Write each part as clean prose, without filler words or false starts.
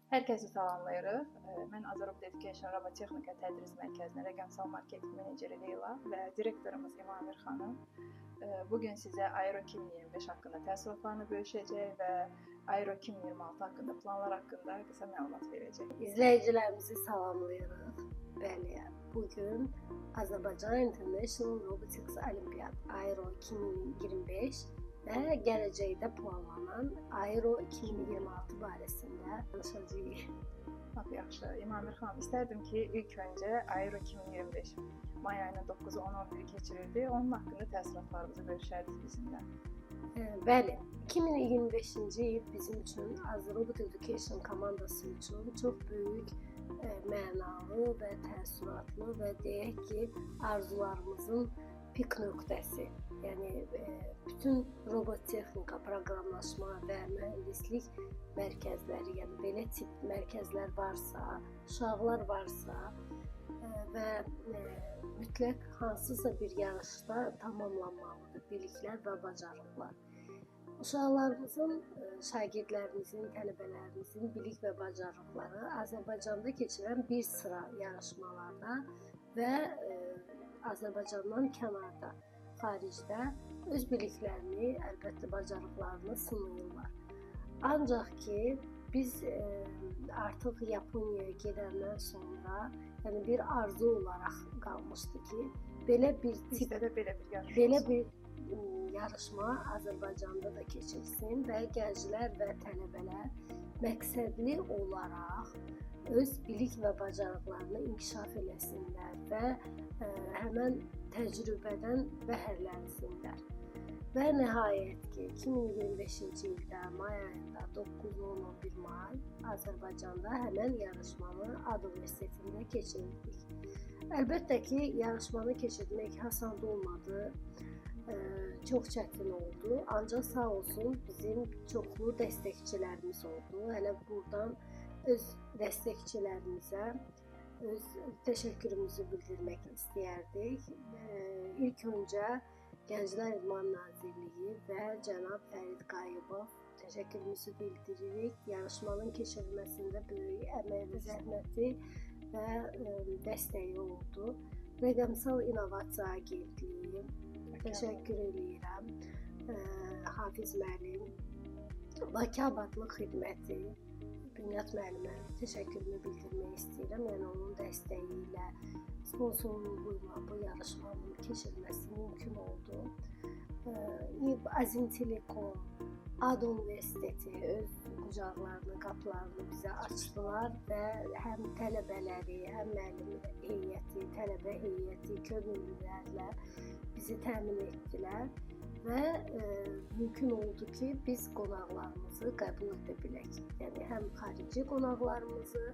Hər kəsi salamlayırıq. Mən Azərobot Education Robotexnika Tədris Mərkəzinin rəqəmsal marketinq meneceri Leyla və direktorumuz İmamir xanım bugün sizə Aero 2025 haqqında təəssüratlarını bölüşəcək və Aero 2026 haqqında planlar haqqında qısa məlumat verəcək. İzləyicilərimizi salamlayırıq. Bəli, bugün Azərbaycan International Robotics Olympiad Aero 2025 və gələcəkdə planlanan Aero 2026 barəsində danışacağıq. Lap yaxşı. İmamir xanım, istərdim ki, ilk öncə Aero 2025 may ayının 9-u 10-11-i keçirildi. Onun haqqında təəssüratlarınızı bölüşərdiniz bizimlə. Bəli, 2025-ci il bizim üçün Azərobot Education komandası üçün çox böyük mənalı və təəssüratlı və deyək ki, arzularımızın pik nöqtəsi. Yəni bütün robot texnika, proqramlaşma və mühəndislik mərkəzləri, yəni belə tip mərkəzlər varsa, uşaqlar varsa və mütləq hansısa bir yarışda tamamlanmalıdır biliklər və bacarıqlar. Uşaqlarımızın, şagirdlərimizin, tələbələrimizin bilik və bacarıqları Azərbaycanda keçirilən bir sıra yarışmalarda və Azərbaycandan kənarda, xaricdə öz biliklərini, əlbəttə bacarıqlarını sınayırlar. Ancaq ki, biz artıq Yaponiyaya gedəndən sonra, yəni bir arzu olaraq qalmışdı ki, belə bir tip, bizdə də belə bir yarışma, belə bir yarışma Azərbaycanda da keçirilsin və gənclər və tələbələr məqsədli olaraq öz bilik və bacarıqlarını inkişaf eləsinlər və həmən təcrübədən bəhrələnsinlər. Və nəhayət ki, 2025-ci ildə may ayında 9-11 may Azərbaycanda həmən yarışmanı AD Universitetində keçirdik. Əlbəttə ki, yarışmanı keçirmək asan olmadı, çox çətin oldu. Ancaq sağ olsun bizim çoxlu dəstəkçilərimiz oldu. Hələ buradan öz dəstəkçilərimizə öz təşəkkürümüzü bildirmək istəyərdik. İlk öncə Gənclər İdman Nazirliyi və cənab Fərid Qayıbov təşəkkürümüzü bildiririk. Yarışmanın keçirilməsində böyük əmək və zəhməti və dəstəyi oldu. Rəqəmsal İnnovasiya Agentliyi təşəkkür eləyirəm. Hafiz müəllim, Bakı Abadlıq Xidməti, Bünyad müəllimə təşəkkürümü bildirmək istəyirəm. Yəni onun dəstəyi ilə, sponsorluğu ilə bu yarışmanın keçirilməsi mümkün oldu. Azim Telekom, AD Universiteti öz qucaqlarını, qapılarını bizə açdılar və həm tələbələri, həm müəllim heyəti, tələbə heyəti, könüllülərlə bizi təmin etdilər və mümkün oldu ki, biz qonaqlarımızı qəbul edə bilək. Yəni həm xarici qonaqlarımızı,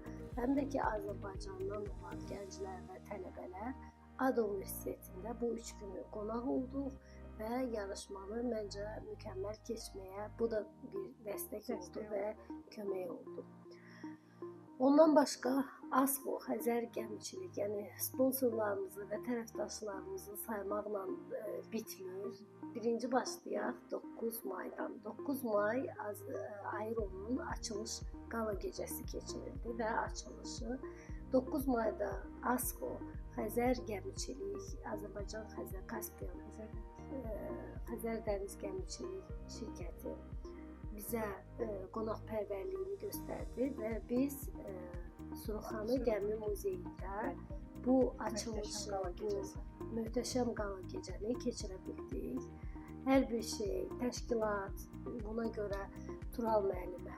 həm də ki, Azərbaycandan olan gənclər və tələbələr AD Universitetində bu 3 günü qonaq olduq və yarışmanı məncə mükəmməl keçməyə bu da bir dəstək oldu və kömək oldu. Ondan başqa ASKO, Xəzər Gəmiçilik, yəni sponsorlarımızı və tərəfdaşlarımızı saymaqla bitmir. Birinci başlayaq 9 maydan. 9 may Aero'nun açılış qala gecəsi keçirildi və açılışı 9 mayda ASKO, Xəzər Gəmiçilik, Azərbaycan Xəzər Kaspiyan Xəzər Dəniz Gəmiçilik şirkəti bizə qonaqpərvərliyini göstərdi və biz Suruxanı Gəmi Muzeyində bu açılışı, bu möhtəşəm qala gecəni keçirə bildik. Hər bir şey, təşkilat, buna görə Tural müəllimə,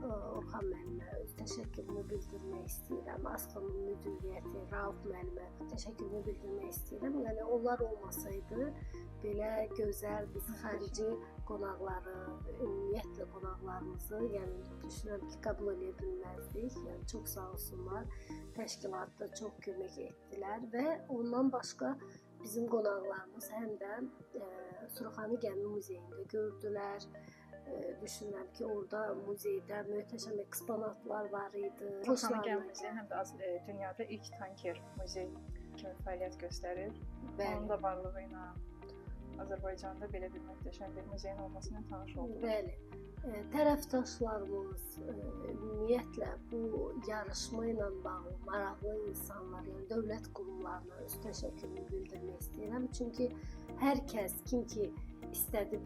Orxan müəllimə öz təşəkkürümü bildirmək istəyirəm. ASKO-nun müdiriyyəti, Rauf müəllimə təşəkkürümü bildirmək istəyirəm. Yəni onlar olmasaydı belə gözəl biz xarici qonaqları, ümumiyyətlə qonaqlarımızı, yəni düşünürəm ki, qəbul edə bilməzdik. Yəni çox sağ olsunlar, təşkilatda çox kömək etdilər və ondan başqa bizim qonaqlarımız həm də Suruxanı Gəmi Muzeyində gördülər. Düşünürəm ki, orada muzeydə möhtəşəm eksponatlar var idi. Suruxanı Gəmi Muzeyi həm də dünyada ilk tanker muzey kimi fəaliyyət göstərir. Bəli. Onun da varlığı ilə Azərbaycanda belə bir möhtəşəm bir muzeyin olmasına tanış olduq. Bəli. Tərəfdaşlarımız, ümumiyyətlə bu yarışma ilə bağlı maraqlı insanlar, yəni dövlət qurumlarına öz təşəkkürümü bildirmək istəyirəm. Çünki hər kəs kim ki istədi,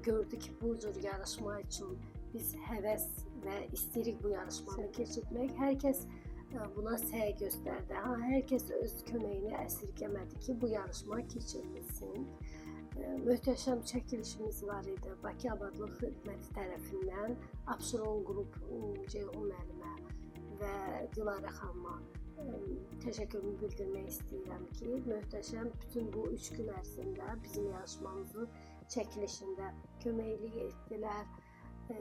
gördü ki, bu cür yarışma üçün biz həvəs və istəyirik bu yarışmanı keçirtmək, hər kəs buna səy göstərdi. Ha, hər kəs öz köməyini əsirgəmədi ki, bu yarışma keçirilsin. Möhtəşəm çəkilişimiz var idi Bakı Abadlıq Xidməti tərəfindən Abşeron Qrup Ceyhun müəllimə və Dilarə xanıma təşəkkürümü bildirmək istəyirəm ki, möhtəşəm bütün bu 3 gün ərzində bizim yarışmamızın çəkilişində köməklik etdilər.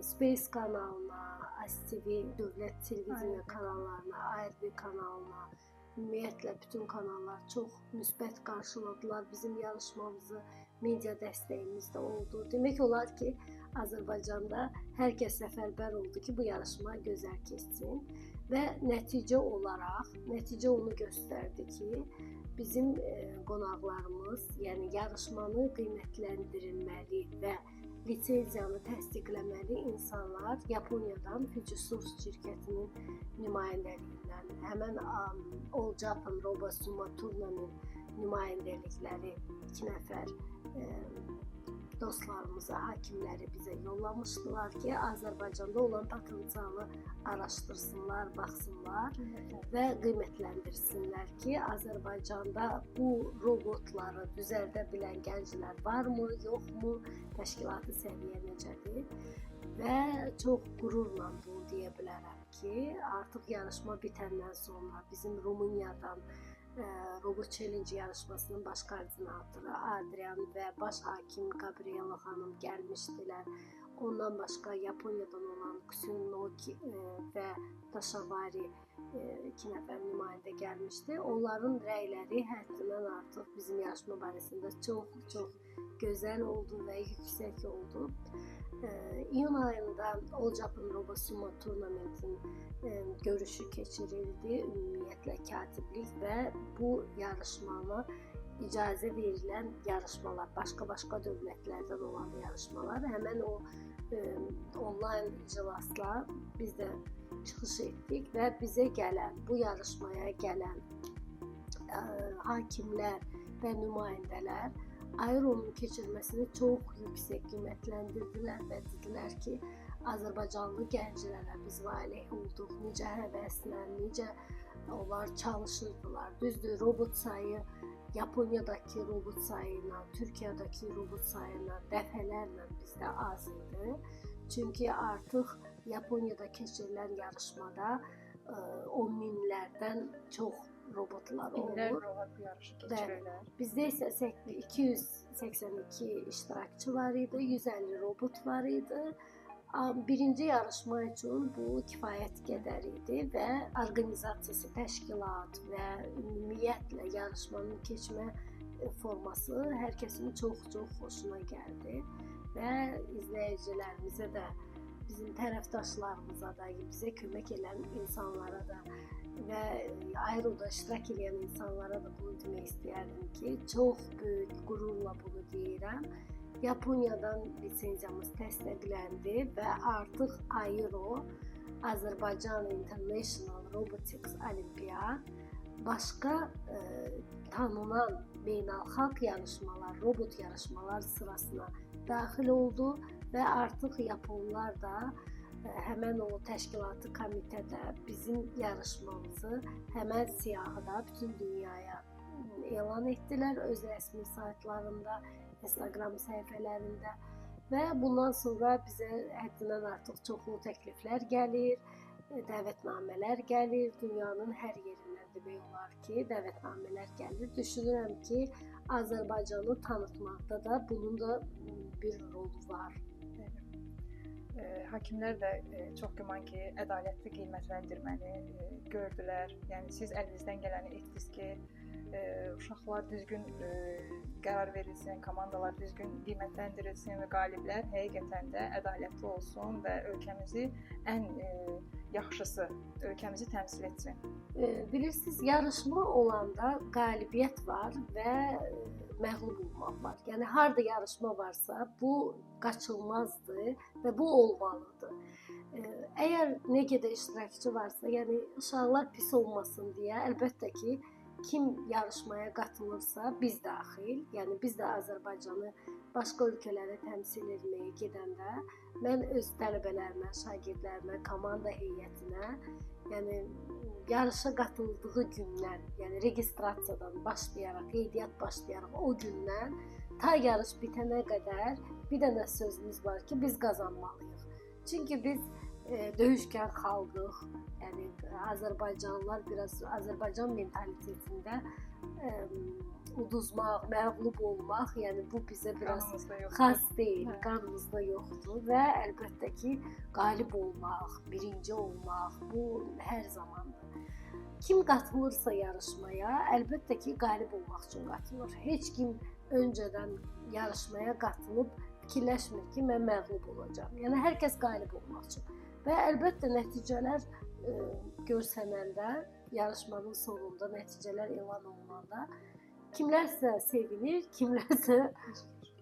Space kanalına, ASTV dövlət televiziya kanallarına, ARB kanalına, ümumiyyətlə bütün kanallar çox müsbət qarşıladılar bizim yarışmamızı, media dəstəyimiz də oldu. Demək olar ki, Azərbaycanda hər kəs səfərbər oldu ki, bu yarışma gözəl keçsin və nəticə olaraq, nəticə onu göstərdi ki, bizim qonaqlarımız, yəni yarışmanı qiymətləndirilməli və lisenziyanı təsdiqləməli insanlar Yaponiyadan Fujisoft şirkətinin nümayəndəliyindən, həmən All Japan Robo Sumo Tournament nümayəndəlikləri 2 nəfər dostlarımıza, hakimləri bizə yollamışdılar ki, Azərbaycanda olan potensialı araşdırsınlar, baxsınlar və qiymətləndirsinlər ki, Azərbaycanda bu robotları düzəldə bilən gənclər varmı, yoxmu, təşkilatı səviyyə necədir və çox qürurla bunu deyə bilərəm ki, artıq yarışma bitəndən sonra bizim Rumıniyadan Robot Challenge yarışmasının baş koordinatoru Adrian və baş hakim Gabriela xanım gəlmişdilər. Ondan başqa Yaponiyadan olan Kusunoki və Tashavari 2 nəfər nümayəndə gəlmişdi. Onların rəyləri həddindən artıq bizim yarışma barəsində çox-çox gözəl oldu və yüksək oldu. İyun ayında All Japan Robo Sumo Tournament'in görüşü keçirildi. Ümumiyyətlə katiblik və bu yarışmanı icazə verilən yarışmalar, başqa-başqa dövlətlərdən olan yarışmalar, həmən o onlayn iclasla biz də çıxış etdik və bizə gələn, bu yarışmaya gələn hakimlər və nümayəndələr Aeronun keçirməsini çox yüksək qiymətləndirdilər və dedilər ki, Azərbaycanlı gənclərə biz valeh olduq, necə həvəslə, necə onlar çalışırdılar. Düzdür, robot sayı Yaponiyadakı robot sayı ilə, Türkiyədəki robot sayı ilə dəfələrlə bizdə az idi. Çünki artıq Yaponiyada keçirilən yarışmada 10 minlərdən çox robotlar olur. Minlər robot yarışı keçirirlər. Bizdə isə 282 iştirakçı var idi, 150 robot var idi. Birinci yarışma üçün bu kifayət qədər idi və orqanizasiyası, təşkilat və ümumiyyətlə yarışmanın keçmə forması hər kəsin çox-çox xoşuna gəldi və izləyicilərimizə də, bizim tərəfdaşlarımıza da, bizə kömək edən insanlara da və Aeroda iştirak edən insanlara da bunu demək istəyərdim ki, çox böyük qürurla bunu deyirəm. Yaponiyadan lisenziyamız təsdiqləndi və artıq Aero, Azərbaycan International Robotics Olympiad, başqa tanınan beynəlxalq yarışmalar, robot yarışmalar sırasına daxil oldu və artıq Yaponlar da həmən o təşkilatı komitədə bizim yarışmamızı həmən siyahıda bütün dünyaya elan etdilər öz rəsmi saytlarında, Instagram səhifələrində və bundan sonra bizə həddindən artıq çoxlu təkliflər gəlir, dəvətnamələr gəlir, dünyanın hər yerindən demək olar ki, dəvətnamələr gəlir. Düşünürəm ki, Azərbaycanı tanıtmaqda da bunun da bir rolu var. Hakimlər də çox güman ki, ədalətli qiymətləndirməni gördülər. Yəni siz əlinizdən gələni etdiniz ki, uşaqlar düzgün qərar verilsin, komandalar düzgün qiymətləndirilsin və qaliblər həqiqətən də ədalətli olsun və ölkəmizi ən yaxşısı, ölkəmizi təmsil etsin. Bilirsiniz, yarışma olanda qalibiyyət var və məğlub olmaq var. Yəni harda yarışma varsa, bu qaçılmazdır və bu olmalıdır. Əgər nə qədər iştirakçı varsa, yəni uşaqlar pis olmasın deyə, əlbəttə ki, kim yarışmaya qatılırsa, biz daxil, yəni biz də Azərbaycanı başqa ölkələrə təmsil etməyə gedəndə, mən öz tələbələrimə, şagirdlərimə, komanda heyətinə, yəni yarışa qatıldığı gündən, yəni registrasiyadan başlayaraq, qeydiyyat başlayaraq o gündən ta yarış bitənə qədər bir dənə sözümüz var ki, biz qazanmalıyıq. Çünki biz döyüşkən xalqıq, yəni Azərbaycanlılar biraz Azərbaycan mentalitetində uduzmaq, məğlub olmaq, yəni bu bizə biraz xas deyil, qanımızda yoxdur və əlbəttə ki, qalib olmaq, birinci olmaq bu hər zamandır. Kim qatılırsa yarışmaya, əlbəttə ki, qalib olmaq üçün qatılır. Heç kim öncədən yarışmaya qatılıb fikirləşmir ki, mən məğlub olacağam. Yəni hər kəs qalib olmaq üçün. Və əlbəttə nəticələr görsənəndə, yarışmanın sonunda nəticələr elan olunanda kimlərsə sevinir, kimlərsə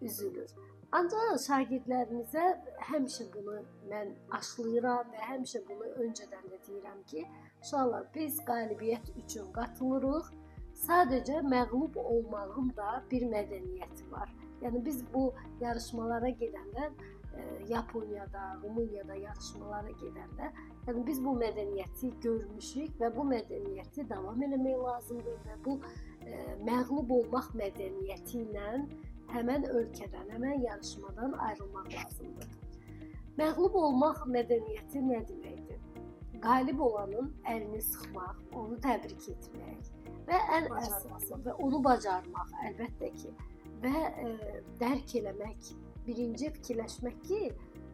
üzülür. Ancaq şagirdlərimizə həmişə bunu mən aşlayıram və həmişə bunu öncədən də deyirəm ki, uşaqlar, biz qalibiyyət üçün qatılırıq. Sadəcə məğlub olmağın da bir mədəniyyəti var. Yəni biz bu yarışmalara gedəndə, Yaponiyada, Rumuniyada yarışmalara gedəndə, yəni biz bu mədəniyyəti görmüşük və bu mədəniyyəti davam eləmək lazımdır və bu məğlub olmaq mədəniyyəti ilə həmən ölkədən, həmən yarışmadan ayrılmaq lazımdır. Məğlub olmaq mədəniyyəti nə deməkdir? Qalib olanın əlini sıxmaq, onu təbrik etmək və ən əsası və onu bacarmaq əlbəttə ki və dərk eləmək, birinci fikirləşmək ki,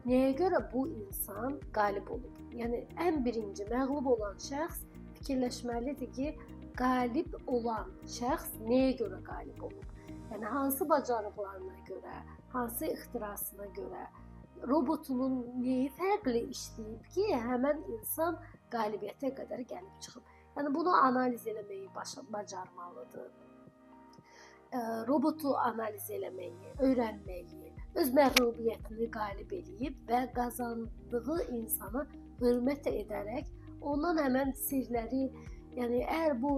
nəyə görə bu insan qalib olub? Yəni ən birinci məğlub olan şəxs fikirləşməlidir ki, qalib olan şəxs nəyə görə qalib olub? Yəni hansı bacarıqlarına görə, hansı ixtirasına görə, robotunun neyi fərqli işləyib ki, həmən insan qalibiyyətə qədər gəlib çıxıb. Yəni bunu analiz eləməyi bacarmalıdır. Robotu analiz eləməyi, öyrənməyi, öz məğlubiyyətini qalib eləyib və qazandığı insana hörmət edərək ondan həmən sirləri, yəni əgər bu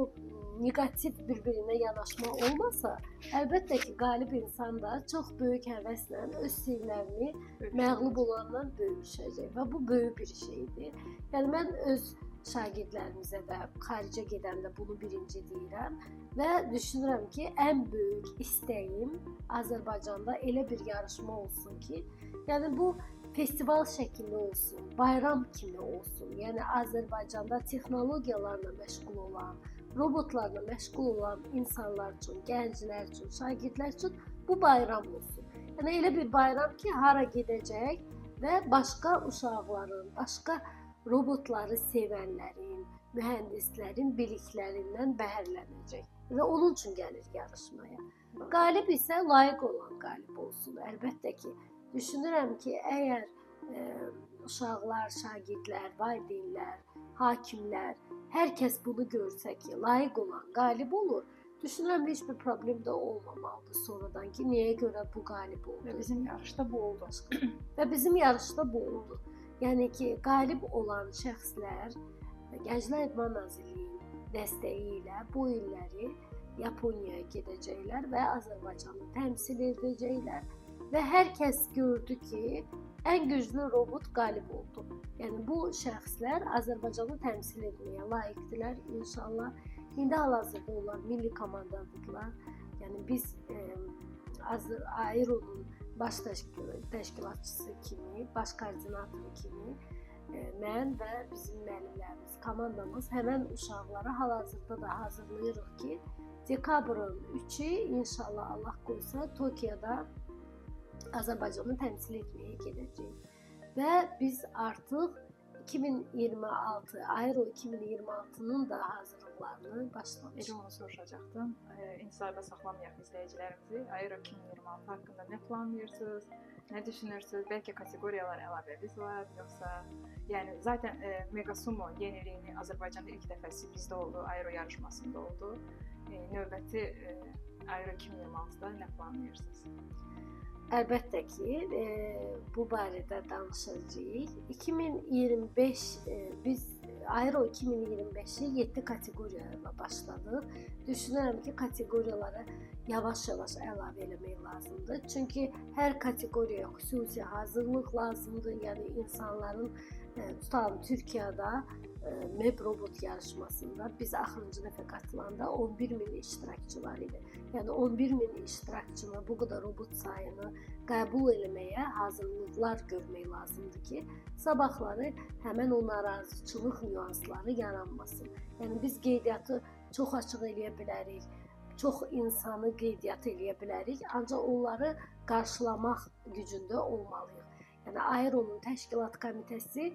neqativ bir-birinə yanaşma olmasa, əlbəttə ki, qalib insan da çox böyük həvəslə öz sirlərini məğlub olandan bölüşəcək və bu böyük bir şeydir. Yəni mən öz şagirdlərimizə də xaricə gedəndə bunu birinci deyirəm və düşünürəm ki, ən böyük istəyim Azərbaycanda elə bir yarışma olsun ki, yəni bu festival şəklində olsun, bayram kimi olsun. Yəni Azərbaycanda texnologiyalarla məşğul olan, robotlarla məşğul olan insanlar üçün, gənclər üçün, şagirdlər üçün bu bayram olsun. Yəni elə bir bayram ki, hara gedəcək və başqa uşaqların, başqa robotları sevənlərin, mühəndislərin biliklərindən bəhrələnəcək və onun üçün gəlir yarışmaya. Qalib isə layiq olan qalib olsun. Əlbəttə ki, düşünürəm ki, əgər uşaqlar, şagirdlər, valideynlər, hakimlər, hər kəs bunu görsə ki, layiq olan qalib olur, düşünürəm heç bir problem də olmamalıdır sonradan ki, niyə görə bu qalib oldu? Və bizim yarışda bu oldu. Və bizim yarışda bu oldu. Yəni ki, qalib olan şəxslər Gənclər İdman Nazirliyinin dəstəyi ilə bu illəri Yaponiyaya gedəcəklər və Azərbaycanı təmsil edəcəklər. Və hər kəs gördü ki, ən güclü robot qalib oldu. Yəni bu şəxslər Azərbaycanı təmsil etməyə layiqdirlər inşallah. İndi hal-hazırda onlar milli komandadırlar. Yəni biz Aero'nun baş təşkilatçısı kimi, baş koordinatoru kimi mən və bizim müəllimlərimiz, komandamız həmən uşaqlara hal-hazırda da hazırlayırıq ki, dekabrın 3-ü inşallah Allah qoysa Tokioda Azərbaycanı təmsil etməyə gedəcəyik. Və biz artıq 2026, Aero 2026-nın da hazırlıqlarını başlamışıq. Elə onu soruşacaqdım. İntizarda saxlamayaq izləyicilərimizi. Aero 2026 haqqında nə planlayırsınız? Nə düşünürsünüz? Bəlkə kateqoriyalar əlavəniz var, yoxsa yəni zaten Mega Sumo yeniliyini Azərbaycanda ilk dəfəsi bizdə oldu, Aero yarışmasında oldu. Növbəti Aero 2026-da nə planlayırsınız? Əlbəttə ki, bu barədə danışacağıq. 2025 biz Aero 2025-i 7 kateqoriya ilə başladıq. Düşünürəm ki, kateqoriyalara yavaş-yavaş əlavə eləmək lazımdır. Çünki hər kateqoriyaya xüsusi hazırlıq lazımdır. Yəni insanların tutalım Türkiyədə MEB robot yarışmasında biz axırıncı dəfə qatılanda 11.000 iştirakçı var idi. Yəni 11.000 iştirakçını, bu qədər robot sayını qəbul eləməyə hazırlıqlar görmək lazımdır ki, sabahları həmən o narazıçılıq nüansları yaranmasın. Yəni biz qeydiyyatı çox açıq eləyə bilərik, çox insanı qeydiyyat eləyə bilərik, ancaq onları qarşılamaq gücündə olmalıyıq. Yəni Aeronun təşkilat komitəsi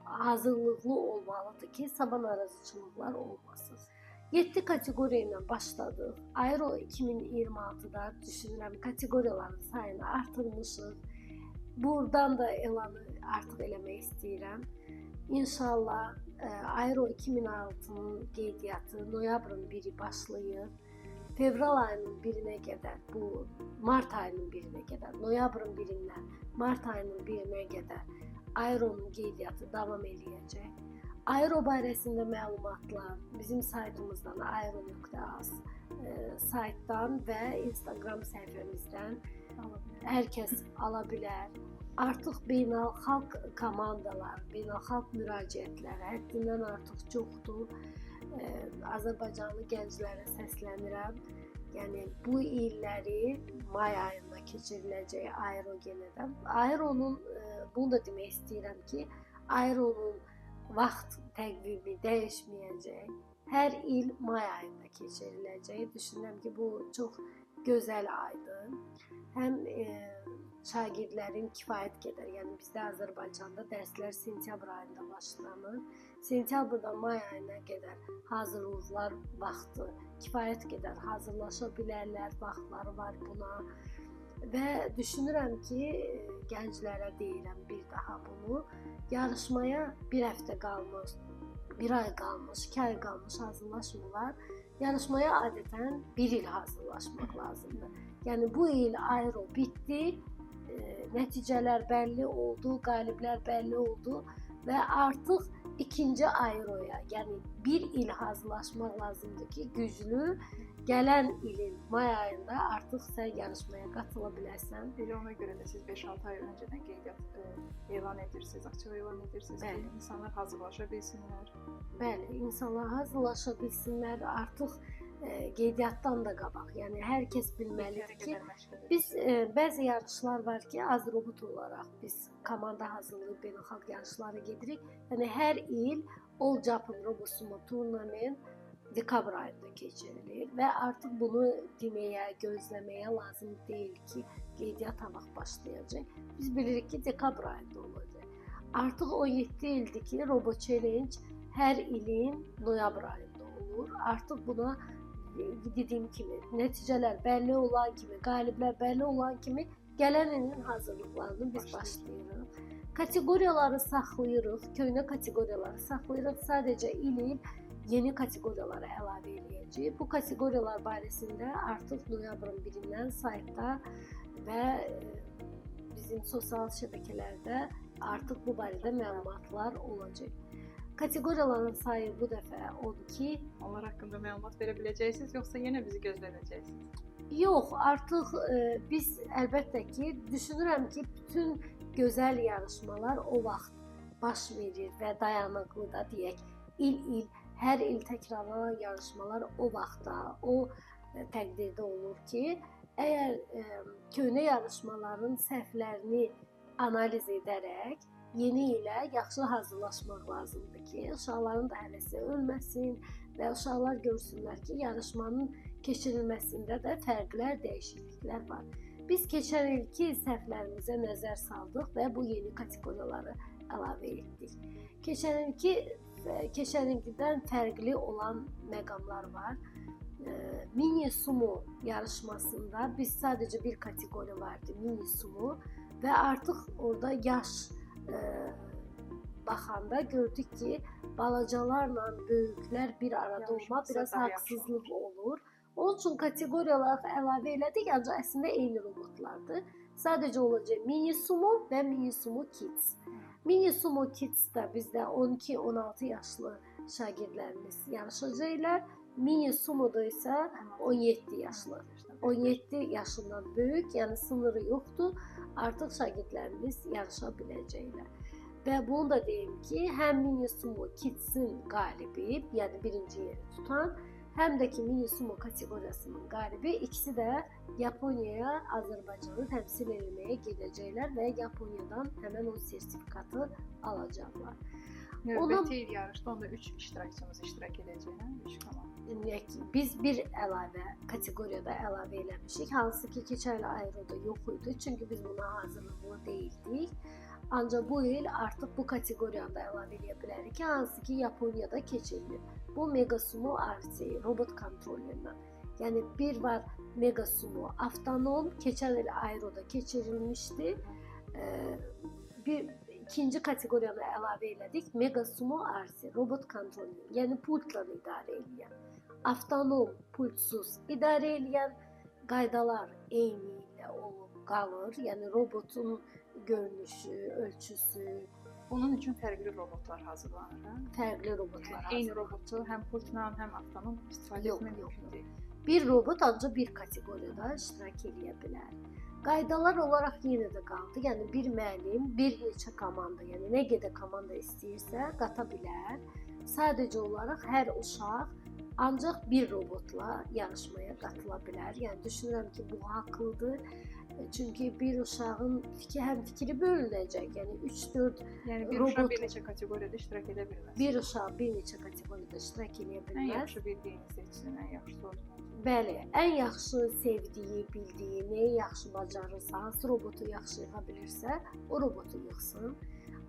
hazırlıqlı olmalıdır ki, sabah narazıçılıqlar olmasın. 7 kateqoriya ilə başladıq. Aero 2026-da düşünürəm kateqoriyaların sayını artırmışıq. Buradan da elanı artıq eləmək istəyirəm. İnşallah Aero 2006-nın qeydiyyatı noyabrın 1-i başlayır. Fevral ayının 1-inə qədər, bu mart ayının 1-inə qədər, noyabrın 1-dən mart ayının 1-inə qədər Aeronun qeydiyyatı davam eləyəcək. Aero barəsində məlumatlar bizim saytımızdan aero.az saytdan və Instagram səhifəmizdən hər kəs ala bilər. Artıq beynəlxalq komandalar, beynəlxalq müraciətlər həddindən artıq çoxdur. Azərbaycanlı gənclərə səslənirəm. Yəni bu illəri may ayında keçiriləcək Aero yenə də. Aeronun, bunu da demək istəyirəm ki, Aeronun vaxt təqvimi dəyişməyəcək. Hər il may ayında keçiriləcək. Düşünürəm ki, bu çox gözəl aydır. Həm şagirdlərin kifayət qədər, yəni bizdə Azərbaycanda dərslər sentyabr ayında başlanır. Sentyabrdan may ayına qədər hazırlıqlar vaxtı kifayət qədər hazırlaşa bilərlər, vaxtları var buna. Və düşünürəm ki, gənclərə deyirəm bir daha bunu, yarışmaya bir həftə qalmış, bir ay qalmış, 2 ay qalmış hazırlaşmırlar. Yarışmaya adətən bir il hazırlaşmaq lazımdır. Yəni bu il Aero bitdi, nəticələr bəlli oldu, qaliblər bəlli oldu və artıq ikinci Aeroya, yəni bir il hazırlaşmaq lazımdır ki, güclü gələn ilin may ayında artıq sən yarışmaya qatıla bilərsən. Elə ona görə də siz 5-6 ay öncədən qeydiyyat elan edirsiniz, açıq elan edirsiniz ki, insanlar hazırlaşa bilsinlər. Bəli, insanlar hazırlaşa bilsinlər, artıq qeydiyyatdan da qabaq. Yəni hər kəs bilməlidir ki, biz bəzi yarışlar var ki, az robot olaraq biz komanda hazırlayıb beynəlxalq yarışlara gedirik. Yəni hər il All Japan Robot Sumo Tournament dekabr ayında keçirilir və artıq bunu deməyə, gözləməyə lazım deyil ki, qeydiyyat ha vaxt başlayacaq. Biz bilirik ki, dekabr ayında olacaq. Artıq 17 ildir ki, Robo Challenge hər ilin noyabr ayında olur. Artıq buna dediyim kimi, nəticələr bəlli olan kimi, qaliblər bəlli olan kimi gələn ilin hazırlıqlarını biz başlayırıq. Kateqoriyaları saxlayırıq, köhnə kateqoriyaları saxlayırıq. Sadəcə il-il yeni kateqoriyalara əlavə eləyəcəyik. Bu kateqoriyalar barəsində artıq noyabrın 1-dən saytda və bizim sosial şəbəkələrdə artıq bu barədə məlumatlar olacaq. Kateqoriyaların sayı bu dəfə 12. Onlar haqqında məlumat verə biləcəksiniz, yoxsa yenə bizi gözlədəcəksiniz? Yox, artıq biz əlbəttə ki, düşünürəm ki, bütün gözəl yarışmalar o vaxt baş verir və dayanıqlı da deyək, il-il, hər il təkrarlanan yarışmalar o vaxtda, o təqdirdə olur ki, əgər köhnə yarışmaların səhvlərini analiz edərək yeni ilə yaxşı hazırlaşmaq lazımdır ki, uşaqların da həvəsi ölməsin və uşaqlar görsünlər ki, yarışmanın keçirilməsində də fərqlər, dəyişikliklər var. Biz keçən ilki səhvlərimizə nəzər saldıq və bu yeni kateqoriyaları əlavə etdik. Keçən ilkidən fərqli olan məqamlar var. Mini sumo yarışmasında biz sadəcə bir kateqoriya vardı, mini sumo və artıq orada yaş baxanda gördük ki, balacalarla böyüklər bir arada olmaq biraz haqsızlıq olur. Onun üçün kateqoriyalar əlavə elədik, ancaq əslində eyni robotlardır. Sadəcə olacaq mini sumo və mini sumo kids. Mini sumo kids-də bizdə 12-16 yaşlı şagirdlərimiz yarışacaqlar. Mini sumoda isə 17 yaşlı. 17 yaşından böyük, yəni sınırı yoxdur. Artıq şagirdlərimiz yarışa biləcəklər. Və bunu da deyim ki, həm mini sumo kids-in qalibi, yəni birinci yeri tutan, həm də ki mini sumo kateqoriyasının qalibi, ikisi də Yaponiyaya Azərbaycanı təmsil etməyə gedəcəklər və Yaponiyadan həmən o sertifikatı alacaqlar. Növbəti il yarışda onda 3 iştirakçımız iştirak edəcək, hə? 3 komanda. Biz bir əlavə kateqoriyada əlavə eləmişik, hansı ki keçən il Aeroda yox idi, çünki biz buna hazırlıqlı deyildik. Ancaq bu il artıq bu kateqoriyanı da əlavə eləyə bilərik ki, hansı ki Yaponiyada keçirilir. Bu Mega Sumo RC, robot kontrolündən. Yəni bir var Mega Sumo avtonom, keçən il Aeroda keçirilmişdi. Bir ikinci kateqoriyanı əlavə elədik. Mega Sumo RC, robot kontrolü, yəni pultla idarə eləyən, avtonom, pultsuz idarə eləyən, qaydalar eyni ilə olub qalır. Yəni robotun görünüşü, ölçüsü. Bunun üçün fərqli robotlar hazırlanır, hə? Fərqli robotlar hazırlanır. Eyni robotu həm pultla, həm avtonom istifadə etmək mümkün deyil. Bir robot ancaq bir kateqoriyada iştirak eləyə bilər. Qaydalar olaraq yenə də qaldı. Yəni bir müəllim, bir neçə komanda, yəni nə qədər komanda istəyirsə qata bilər. Sadəcə olaraq hər uşaq ancaq bir robotla yarışmaya qatıla bilər. Yəni düşünürəm ki, bu haqlıdır. Çünki bir uşağın həm fikri bölünəcək. Yəni 3-4 yəni bir robot, uşaq bir neçə kateqoriyada iştirak edə bilməz. Bir uşaq bir neçə kateqoriyada iştirak edə bilməz. Ən yaxşı bildiyini seçsin, ən yaxşısı olsun. Bəli, ən yaxşı sevdiyi, bildiyi, nəyi yaxşı bacarırsa, hansı robotu yaxşı yığa bilirsə, o robotu yığsın.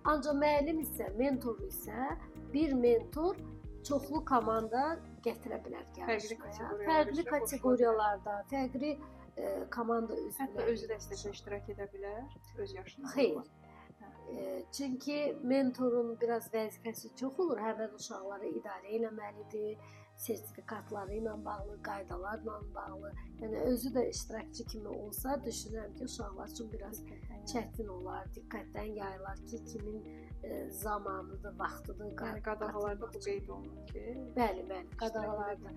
Ancaq müəllim isə, mentor isə bir mentor çoxlu komanda gətirə bilər yarışmaya. Fərqli kateqoriyalarda, fərqli komanda üzvləri. Hətta özü də istəsə iştirak edə bilər, öz yaşına. Xeyr. Çünki mentorun biraz vəzifəsi çox olur. Həmən uşaqları idarə eləməlidir, sertifikatları ilə bağlı, qaydalarla bağlı. Yəni özü də iştirakçı kimi olsa, düşünürəm ki, uşaqlar üçün biraz çətin olar, diqqətdən yayılar ki, kimin zamanıdır, vaxtıdır. Yəni qadağalarda bu qeyd olunur ki, bəli, bəli, qadağalarda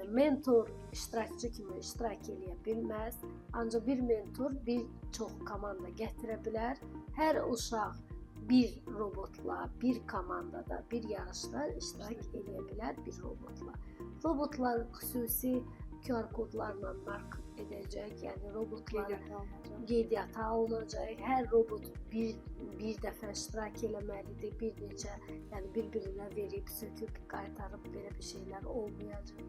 mentor iştirakçı kimi iştirak eləyə bilməz. Ancaq bir mentor bir çox komanda gətirə bilər. Hər uşaq bir robotla, bir komandada, bir yarışda iştirak eləyə bilər bir robotla. Robotlar xüsusi QR kodlarla mark edəcək, yəni robotlar qeydiyyata alınacaq. Hər robot bir dəfə iştirak eləməlidir, bir neçə, yəni bir-birinə verib, söküb, qaytarıb belə bir şeylər olmayacaq.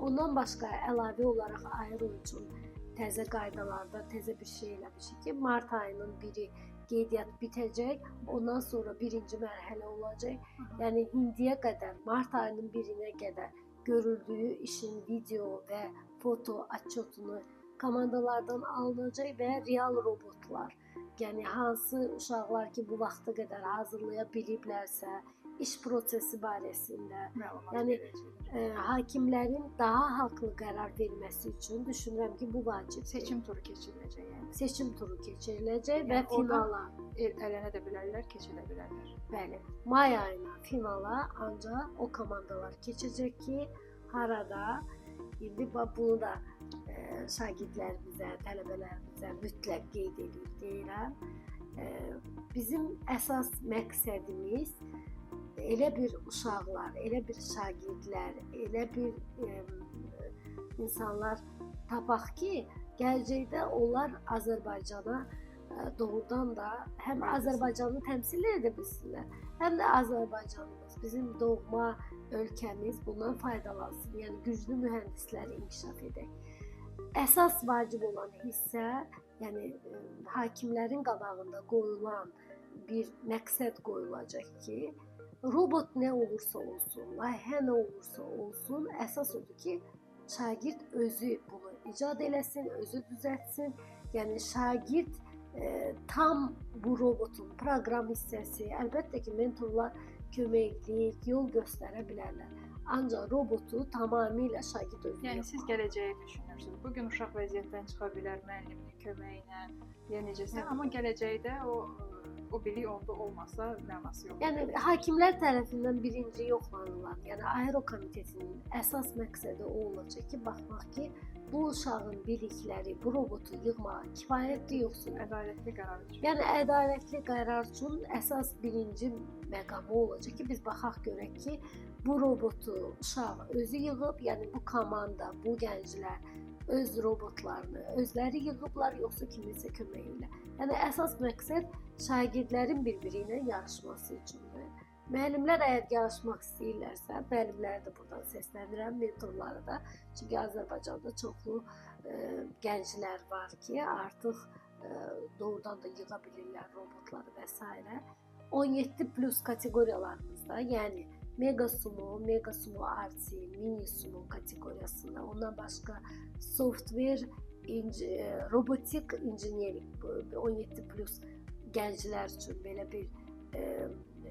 Ondan başqa əlavə olaraq Aero üçün təzə qaydalarda təzə bir şey eləmişik ki, mart ayının 1-i qeydiyyat bitəcək, ondan sonra birinci mərhələ olacaq. Yəni indiyə qədər, mart ayının 1-inə qədər görüldüyü işin video və foto atçotunu komandalardan alınacaq və real robotlar, yəni hansı uşaqlar ki bu vaxta qədər hazırlaya biliblərsə, iş prosesi barəsində, yəni hakimlərin daha haqlı qərar verməsi üçün düşünürəm ki, bu vacibdir. Seçim turu keçiriləcək yəni. Seçim turu keçiriləcək yəni, və finala ələnə də bilərlər, keçilə bilərlər. Bəli, may ayına finala ancaq o komandalar keçəcək ki, harada indi bunu da şagirdlərimizə, tələbələrimizə mütləq qeyd edib deyirəm. Bizim əsas məqsədimiz elə bir uşaqlar, elə bir şagirdlər, elə bir insanlar tapaq ki, gələcəkdə onlar Azərbaycana doğrudan da həm Azərbaycanı təmsil edə bilsinlər, həm də Azərbaycanımız, bizim doğma ölkəmiz bundan faydalansın. Yəni güclü mühəndisləri inkişaf edək. Əsas vacib olan hissə, yəni hakimlərin qabağında qoyulan bir məqsəd qoyulacaq ki, robot nə olursa olsun, layihə nə olursa olsun, əsas odur ki, şagird özü bunu icad eləsin, özü düzəltsin. Yəni şagird tam bu robotun proqram hissəsi, əlbəttə ki, mentorlar köməklik, yol göstərə bilərlər. Ancaq robotu tamamilə şagird özü. Yəni siz gələcəyi düşünürsünüz. Bugün uşaq vəziyyətdən çıxa bilər müəlliminin köməyi ilə, ya necəsə, amma gələcəkdə o bilik onda olmasa mənası yoxdur. Yəni hakimlər tərəfindən birinci yoxlanılan, yəni Aero komitetinin əsas məqsədi o olacaq ki, baxmaq ki, bu uşağın bilikləri bu robotu yığmağa kifayətdir yoxsa yox. Ədalətli qərar üçün. Yəni ədalətli qərar üçün əsas birinci məqamı olacaq ki, biz baxaq görək ki, bu robotu uşaq özü yığıb, yəni bu komanda, bu gənclər öz robotlarını özləri yığıblar, yoxsa kiminsə köməyi ilə. Yəni əsas məqsəd şagirdlərin bir-biri ilə yarışması üçündür. Müəllimlər əgər yarışmaq istəyirlərsə, müəllimləri də buradan səslənirəm, mentorları da. Çünki Azərbaycanda çoxlu gənclər var ki, artıq doğrudan da yığa bilirlər robotları və s. 17 plus kateqoriyalarımızda, yəni Mega Sumo, Mega Sumo Artı, Mini Sumo kateqoriyasında, ondan başqa software, robotik inženerlik 17 plus gənclər üçün belə bir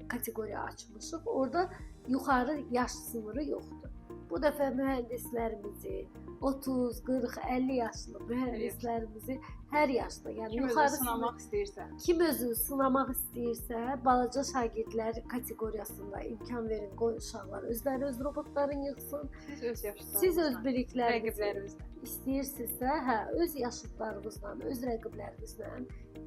kateqoriya açmışıq. Orada yuxarı yaş sınırı yoxdur. Bu dəfə mühəndislərimizi 30, 40, 50 yaşlı mühəndislərimizi hər yaşda, yəni kim yuxarı özünü sınamaq istəyirsə, kim özünü sınamaq istəyirsə, balaca şagirdlər kateqoriyasında imkan verin, qoy uşaqlar özləri öz robotlarını yığsın. Siz öz yaşıtlarınızla, siz öz biliklərinizlə, rəqiblərinizlə istəyirsinizsə, hə, öz yaşıtlarınızla, öz rəqiblərinizlə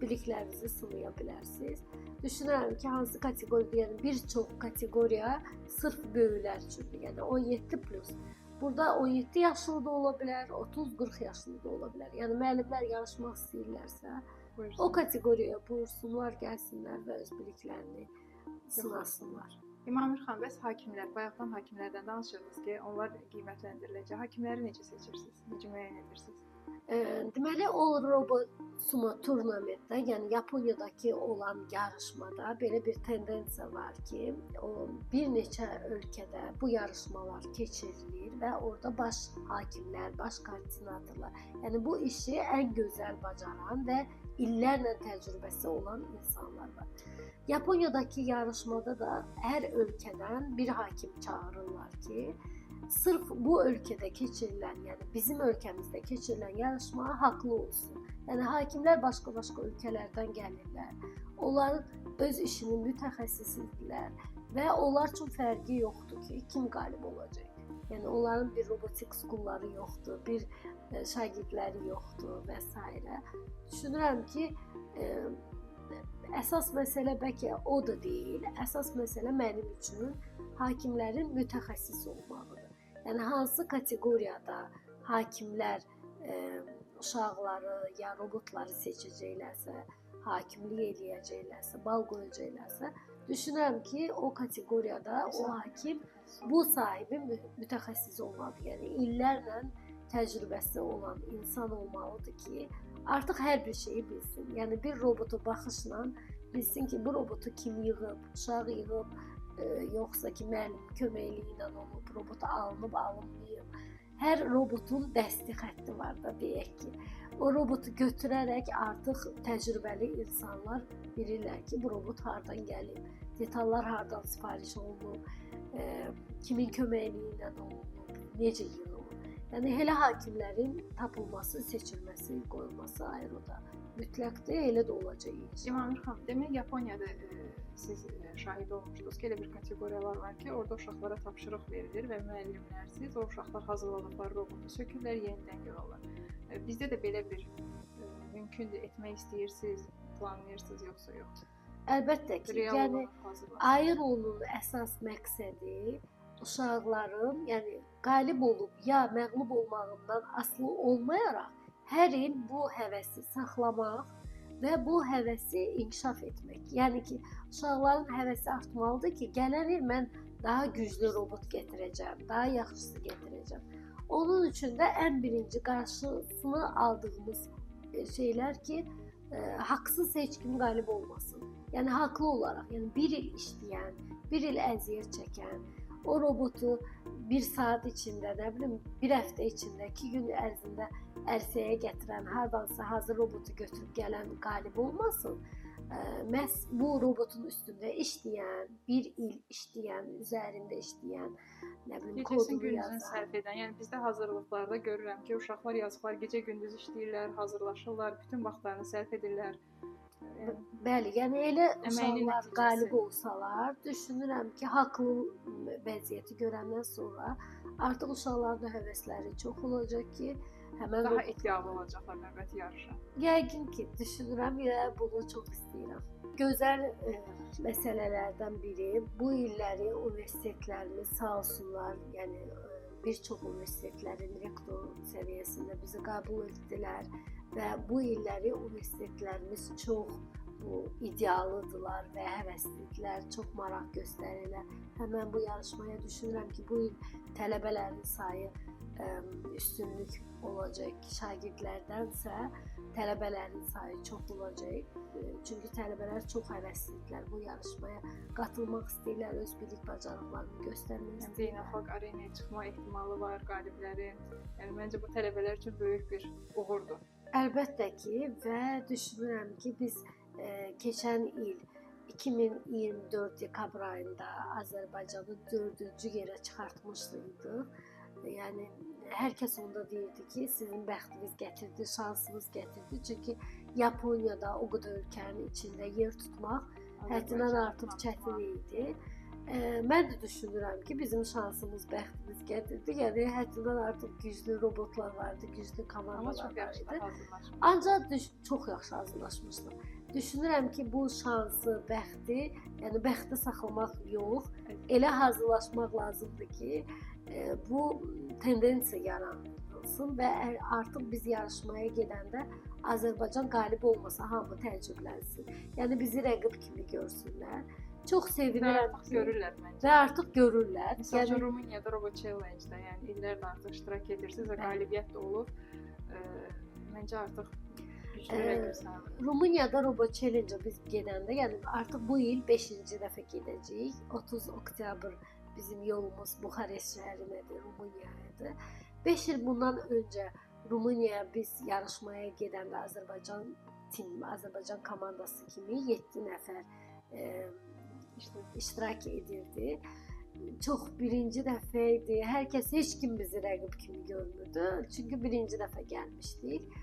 biliklərinizi sınaya bilərsiniz. Düşünürəm ki, hansı kateqoriya, yəni bir çox kateqoriya sırf böyüklər üçündür. Yəni 17 plus. Burada 17 yaşlı da ola bilər, 30-40 yaşlı da ola bilər. Yəni müəllimlər yarışmaq istəyirlərsə, buyursun. O kateqoriyaya buyursunlar, gəlsinlər və öz biliklərini sınasınlar. İmamir xanım, bəs hakimlər, bayaqdan hakimlərdən danışırdınız ki, onlar qiymətləndiriləcək. Hakimləri necə seçirsiniz, necə müəyyən edirsiniz? Deməli, All Robot Sumo turnamentdə, yəni Yaponiyadakı olan yarışmada belə bir tendensiya var ki, o bir neçə ölkədə bu yarışmalar keçirilir və orada baş hakimlər, baş koordinatorlar, yəni bu işi ən gözəl bacaran və illərlə təcrübəsi olan insanlar var. Yaponiyadakı yarışmada da hər ölkədən bir hakim çağırırlar ki, sırf bu ölkədə keçirilən, yəni bizim ölkəmizdə keçirilən yarışmaya haqlı olsun. Yəni hakimlər başqa-başqa ölkələrdən gəlirlər. Onların öz işinin mütəxəssisidirlər və onlar üçün fərqi yoxdur ki, kim qalib olacaq. Yəni onların bir robotik skulları yoxdur, bir şagirdləri yoxdur və s. Düşünürəm ki, əsas məsələ bəlkə o da deyil. Əsas məsələ mənim üçün hakimlərin mütəxəssis olmağıdır. Yəni hansı kateqoriyada hakimlər uşaqları ya robotları seçəcəklərsə, hakimlik eləyəcəklərsə, bal qoyacaqlarsa, düşünürəm ki, o kateqoriyada o hakim bu sahibi mütəxəssis olmalıdır. Yəni illərlə təcrübəsi olan insan olmalıdır ki, artıq hər bir şeyi bilsin. Yəni bir robota baxışla bilsin ki, bu robotu kim yığıb, uşaq yığıb, yoxsa ki, müəllim köməkliyi ilə olub, robot alınıb, alınmayıb. Hər robotun dəsti xətti var da, deyək ki. O robotu götürərək artıq təcrübəli insanlar bilirlər ki, bu robot hardan gəlib, detallar hardan sifariş olunub, kimin köməkliyi ilə olunub, necə yığılıb. Yəni elə hakimlərin tapılması, seçilməsi, qoyulması aeroda mütləqdir, elə də olacaq inşallah. İmamir xanım, demək Yaponiyada siz şahid olmuşdunuz ki, elə bir kateqoriyalar var ki, orada uşaqlara tapşırıq verilir və müəllimlərsiz o uşaqlar hazırladıqları robotu sökürlər, yenidən yığırlar. Bizdə də belə bir mümkündür, etmək istəyirsiniz, planlayırsınız, yoxsa yox? Əlbəttə ki, Real yəni olaraq Aeronun əsas məqsədi uşaqların, yəni qalib olub ya məğlub olmağından asılı olmayaraq hər il bu həvəsi saxlamaq və bu həvəsi inkişaf etmək. Yəni ki, uşaqların həvəsi artmalıdır ki, gələn il mən daha güclü robot gətirəcəm, daha yaxşısı gətirəcəm. Onun üçün də ən birinci qarşısını aldığımız şeylər ki, haqsız heç kim qalib olmasın. Yəni haqlı olaraq, yəni bir il işləyən, bir il əziyyət çəkən, o robotu bir saat içində, nə bilim, bir həftə içində, 2 gün ərzində ərsəyə gətirən, hardansa hazır robotu götürüb gələn qalib olmasın. Məhz bu robotun üstündə işləyən, bir il işləyən, üzərində işləyən, nə bilim, kodunu yazan, sərf edən. Yəni bizdə hazırlıqlarda görürəm ki, uşaqlar yazıqlar gecə-gündüz işləyirlər, hazırlaşırlar, bütün vaxtlarını sərf edirlər. Yəni, bəli, yəni elə uşaqlar qalib olsalar, düşünürəm ki, haqlı vəziyyəti görəndən sonra artıq uşaqların da həvəsləri çox olacaq ki, həmən daha iddialı olacaqlar növbəti yarışa. Yəqin ki, düşünürəm, yəni bunu çox istəyirəm. Gözəl məsələlərdən biri bu illəri universitetlərimiz sağ olsunlar, yəni bir çox universitetlərin rektor səviyyəsində bizi qəbul etdilər və bu illəri universitetlərimiz çox bu idealıdırlar və həvəslidirlər, çox maraq göstərirlər. Həmən bu yarışmaya düşünürəm ki, bu il tələbələrin sayı üstünlük olacaq. Şagirdlərdənsə tələbələrin sayı çox olacaq. Çünki tələbələr çox həvəslidirlər, bu yarışmaya qatılmaq istəyirlər, öz bilik bacarıqlarını göstərmək istəyirlər. Beynəlxalq arenaya çıxma ehtimalı var qaliblərin. Yəni məncə bu tələbələr üçün böyük bir uğurdur. Əlbəttə ki, və düşünürəm ki, biz keçən il 2024 dekabr ayında Azərbaycanı 4-cü yerə çıxartmışdıq. Yəni hər kəs onda deyirdi ki, sizin bəxtiniz gətirdi, şansınız gətirdi. Çünki Yaponiyada o qədər ölkənin içində yer tutmaq həddindən artıq çətin idi. Mən də düşünürəm ki, bizim şansımız, bəxtimiz gətirdi. Yəni həddindən artıq güclü robotlar vardı, güclü komandalar var idi. Ancaq çox yaxşı hazırlaşmışdıq. Düşünürəm ki, bu şansı, bəxti, yəni bəxti saxlamaq yox, elə hazırlaşmaq lazımdır ki, bu tendensiya yaranılsın və artıq biz yarışmaya gedəndə Azərbaycan qalib olmasa hamı təəccüblənsin. Yəni bizi rəqib kimi görsünlər. Çox sevinirəm ki, görürlər məncə. Və artıq görürlər. Məsəl üçün Rumuniyada Robot Challenge-də, yəni illərdir artıq iştirak edirsiniz və qalibiyyət də olub. Məncə artıq güclü rəqib sayılır. Rumuniyada Robot Challenge-a biz gedəndə, yəni artıq bu il 5-ci dəfə gedəcəyik. 30 oktyabr bizim yolumuz Buxarest şəhərinədir, Rumıniyadır. 5 il bundan öncə Rumuniyaya biz yarışmaya gedəndə Azərbaycan tim, Azərbaycan komandası kimi 7 nəfər iştirak edirdi. Çox birinci dəfə idi. Hər kəs, heç kim bizi rəqib kimi görmürdü. Çünki birinci dəfə gəlmişdik.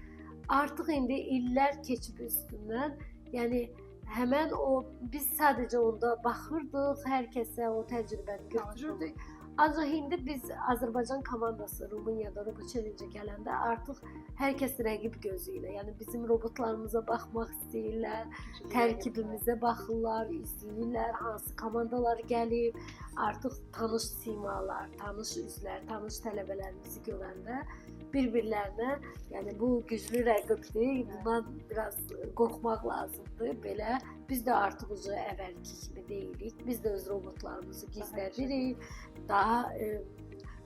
Artıq indi illər keçib üstündən, yəni həmən o, biz sadəcə onda baxırdıq, hər kəsə o təcrübəni götürürdük. Ancaq indi biz Azərbaycan komandası Rumuniyada Robot Challenge-ə gələndə artıq hər kəs rəqib gözü ilə, yəni bizim robotlarımıza baxmaq istəyirlər, tərkibimizə baxırlar, izləyirlər, hansı komandalar gəlib, artıq tanış simalar, tanış üzlər, tanış tələbələrimizi görəndə bir-birlərinə, yəni bu güclü rəqibdir, bundan biraz qorxmaq lazımdır. Belə biz də artıq ucu əvvəlki kimi deyilik, biz də öz robotlarımızı gizlədirik, daha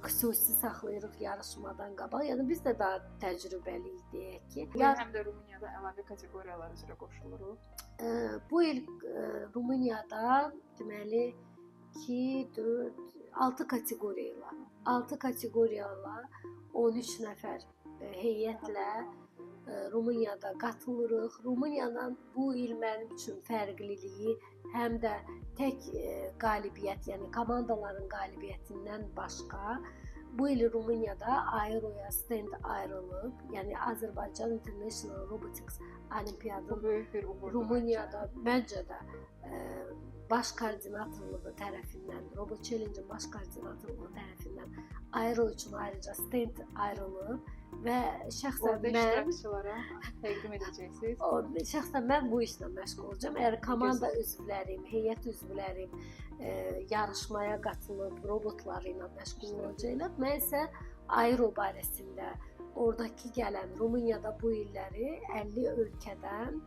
xüsusi saxlayırıq yarışmadan qabaq. Yəni biz də daha təcrübəliyik deyək ki. Bu il həm də Rumuniyada əlavə kateqoriyalar üzrə qoşuluruq. Bu il Rumuniyada deməli 2, 4, 6 kateqoriya ilə, 6 kateqoriya ilə 13 nəfər heyətlə Rumuniyada qatılırıq. Rumıniyanın bu il mənim üçün fərqliliyi həm də tək qalibiyyət, yəni komandaların qalibiyyətindən başqa bu il Rumuniyada Aeroya stend ayrılıb, yəni Azərbaycan International Robotics Olimpiadının böyük bir uğurdur. Rumuniyada məncə də baş koordinatorluğu tərəfindən, Robot Challenge-in baş koordinatorluğu tərəfindən Aero üçün ayrıca stend ayrılıb və şəxsən mən iştirakçılara təqdim edəcəksiniz. Şəxsən mən bu işlə məşğul olacağam. Əgər komanda üzvlərim, heyət üzvlərim yarışmaya qatılıb robotları ilə məşğul olacaqlar, mən isə Aero barəsində oradakı gələn Rumuniyada bu illəri 50 ölkədən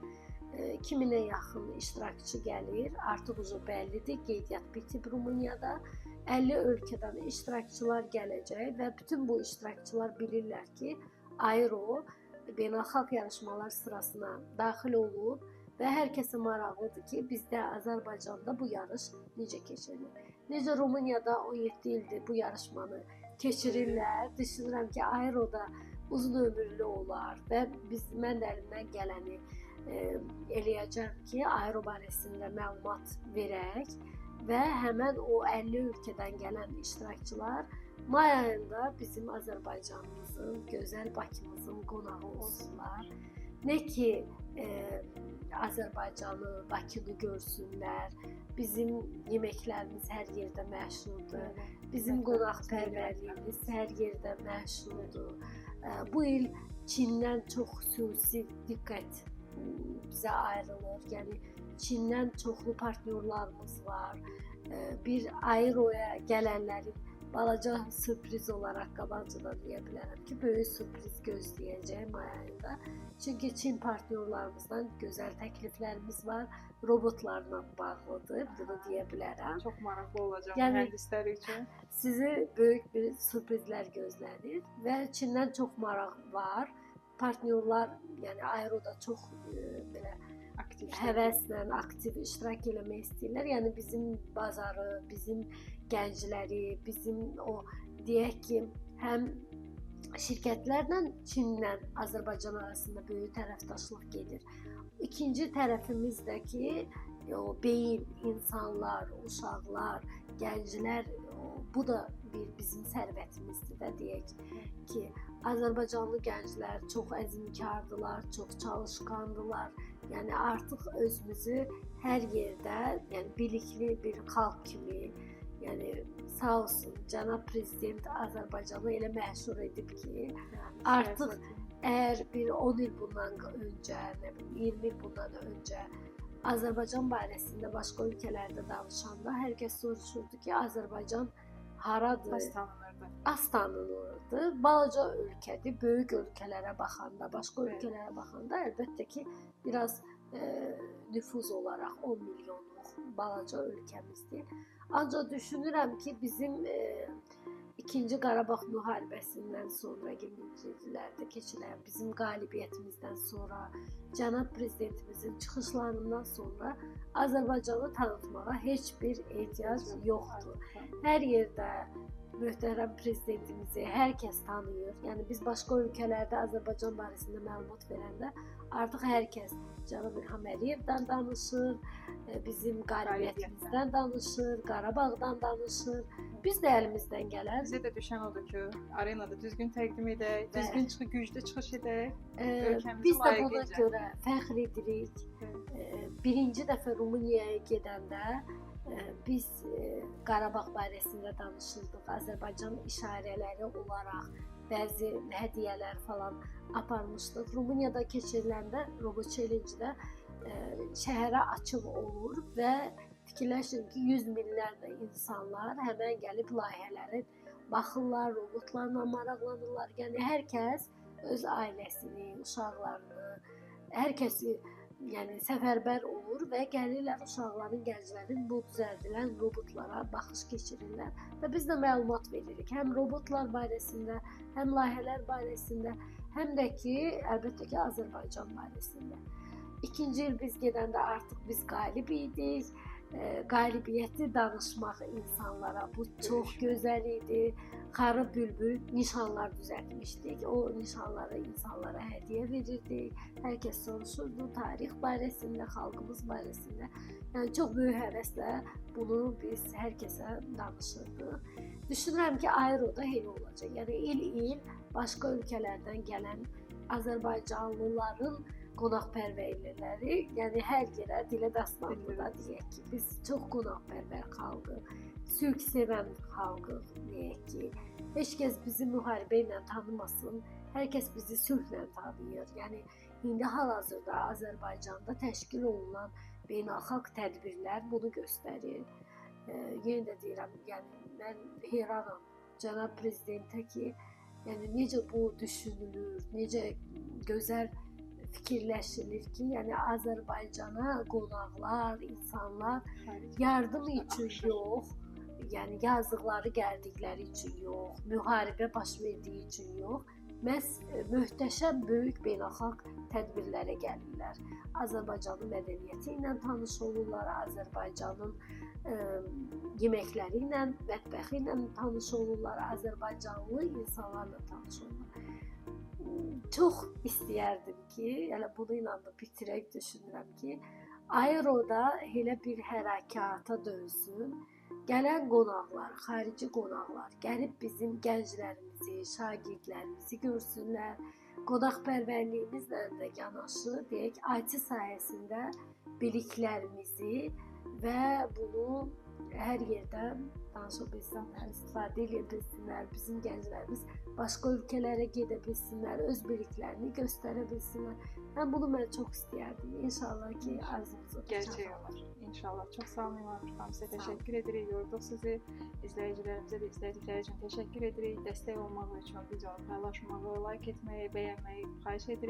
2000-ə yaxın iştirakçı gəlir. Artıq ucu bəllidir, qeydiyyat bitib Rumuniyada. 50 ölkədən iştirakçılar gələcək və bütün bu iştirakçılar bilirlər ki, Aero beynəlxalq yarışmalar sırasına daxil olub Və hər kəsə maraqlıdır ki, bizdə Azərbaycanda bu yarış necə keçirilir. Necə Rumuniyada 17 ildir bu yarışmanı keçirirlər. Düşünürəm ki, Aeroda uzun ömürlü olar və mən də əlimdən gələni eləyəcəm ki, Aero barəsində məlumat verək və həmən o 50 ölkədən gələn iştirakçılar may ayında bizim Azərbaycanımızın, gözəl Bakımızın qonağı olsunlar. Nə ki, Azərbaycanı, Bakını görsünlər. Bizim yeməklərimiz hər yerdə məşhurdur. Bizim qonaqpərvərliyimiz hər yerdə məşhurdur. Bu il Çindən çox xüsusi diqqət bizə ayrılır. Yəni Çindən çoxlu partnyorlarımız var. Bir Aeroya gələnlərin balaca sürpriz olaraq qabaqcadan deyə bilərəm ki, böyük sürpriz gözləyəcək may ayında. Çünki Çin partnyorlarımızdan gözəl təkliflərimiz var. Robotlarla bağlıdır, bunu deyə bilərəm. Çox maraqlı olacaq mühəndislər üçün. Sizi böyük bir sürprizlər gözlənir və Çindən çox maraq var. Partnyorlar, yəni Aeroda çox belə aktiv, həvəslə aktiv iştirak eləmək istəyirlər. Yəni bizim bazarı, bizim gəncləri, bizim o deyək ki, həm şirkətlərlə Çinlə Azərbaycan arasında böyük tərəfdaşlıq gedir. İkinci tərəfimiz də ki, o beyin, insanlar, uşaqlar, gənclər, bu da bir bizim sərvətimizdir də deyək ki, Azərbaycanlı gənclər çox əzmkardılar, çox çalışqandılar. Yəni artıq özümüzü hər yerdə, yəni bilikli bir xalq kimi, yəni sağ olsun cənab prezident Azərbaycanı elə məşhur edib ki, artıq əgər bir 10 il bundan öncə, nə bilim 20 il bundan öncə Azərbaycan barəsində başqa ölkələrdə danışanda hər kəs soruşurdu ki, Azərbaycan haradır? Az tanınırdı. Az tanınırdı. Balaca ölkədir. Böyük ölkələrə baxanda, başqa ölkələrə baxanda əlbəttə ki, biraz nüfuz olaraq 10 milyonluq balaca ölkəmizdir. Ancaq düşünürəm ki, bizim İkinci Qarabağ müharibəsindən sonra 20-ci illərdə keçirilən bizim qalibiyyətimizdən sonra, cənab prezidentimizin çıxışlarından sonra Azərbaycanı tanıtmağa heç bir ehtiyac yoxdur. Hər yerdə möhtərəm prezidentimizi hər kəs tanıyır. Yəni biz başqa ölkələrdə Azərbaycan barəsində məlumat verəndə artıq hər kəs cənab İlham Əliyevdən danışır, bizim qalibiyyətimizdən danışır, Qarabağdan danışır. Biz də əlimizdən gələn. Bizə də düşən odur ki, arenada düzgün təqdim edək, düzgün çıxı, güclü çıxış edək. Biz də buna görə fəxr edirik. Birinci dəfə Rumuniyaya gedəndə biz Qarabağ barəsində danışırdıq. Azərbaycan işarələri olaraq bəzi hədiyyələr falan aparmışdıq. Rumuniyada keçiriləndə Robot Challenge-də şəhərə açıq olur və fikirləşin ki, 100 minlərlə insanlar həmən gəlib layihələri baxırlar, robotlarla maraqlanırlar. Yəni hər kəs öz ailəsini, uşaqlarını, hər kəsi yəni səfərbər olur və gəlirlər uşaqların, gənclərin bu düzəldilən robotlara baxış keçirirlər və biz də məlumat veririk. Həm robotlar barəsində, həm layihələr barəsində, həm də ki, əlbəttə ki, Azərbaycan barəsində. İkinci il biz gedəndə artıq biz qalib idik. Qalibiyyəti danışmaq insanlara bu çox gözəl idi. Xarı bülbül nişanlar düzəltmişdik. O nişanları insanlara hədiyyə verirdik. Hər kəs soruşurdu tarix barəsində, xalqımız barəsində. Yəni çox böyük həvəslə bunu biz hər kəsə danışırdıq. Düşünürəm ki, Aeroda elə olacaq. Yəni il-il başqa ölkələrdən gələn Azərbaycanlıların qonaqpərvərləri, yəni hər yerə dilə dastanlı da deyək ki, biz çox qonaqpərvər xalqıq, sülh sevən xalqıq deyək ki, heç kəs bizi müharibə ilə tanımasın, hər kəs bizi sülhlə tanıyır. Yəni indi hal-hazırda Azərbaycanda təşkil olunan beynəlxalq tədbirlər bunu göstərir. Yenə də deyirəm, yəni mən heyranam cənab prezidentə ki, yəni necə bu düşünülür, necə gözəl fikirləşilir ki, yəni Azərbaycana qonaqlar, insanlar yardım üçün yox, yəni yazdıqları gəldikləri üçün yox, müharibə baş verdiyi üçün yox, Məhz möhtəşəm böyük beynəlxalq tədbirlərə gəlirlər. Azərbaycanın mədəniyyəti ilə tanış olurlar, Azərbaycanın yeməkləri ilə, mətbəxi ilə tanış olurlar, azərbaycanlı insanlarla tanış olurlar. Çox istəyərdim ki, yəni bunu ilə da bitirək düşünürəm ki, Aeroda elə bir hərəkata dönsün. Gələn qonaqlar, xarici qonaqlar gəlib bizim gənclərimizi, şagirdlərimizi görsünlər. Qonaqpərvərliyimizlə də yanaşı, deyək, IT sahəsində biliklərimizi və bunu hər yerdə danışa bilsinlər, istifadə edə bilsinlər, bizim gənclərimiz başqa ölkələrə gedə bilsinlər, öz biliklərini göstərə bilsinlər. Mən bunu çox istəyərdim. İnşallah ki, arzumuz gerçək olar. İnşallah. Çox sağ olun İmamir xanım. Sizə təşəkkür edirik. Yorduq sizi. İzləyicilərimizə də izlədikləri üçün təşəkkür edirik. Dəstək olmaq üçün videonu paylaşmağı, like etməyi, bəyənməyi xahiş edirik.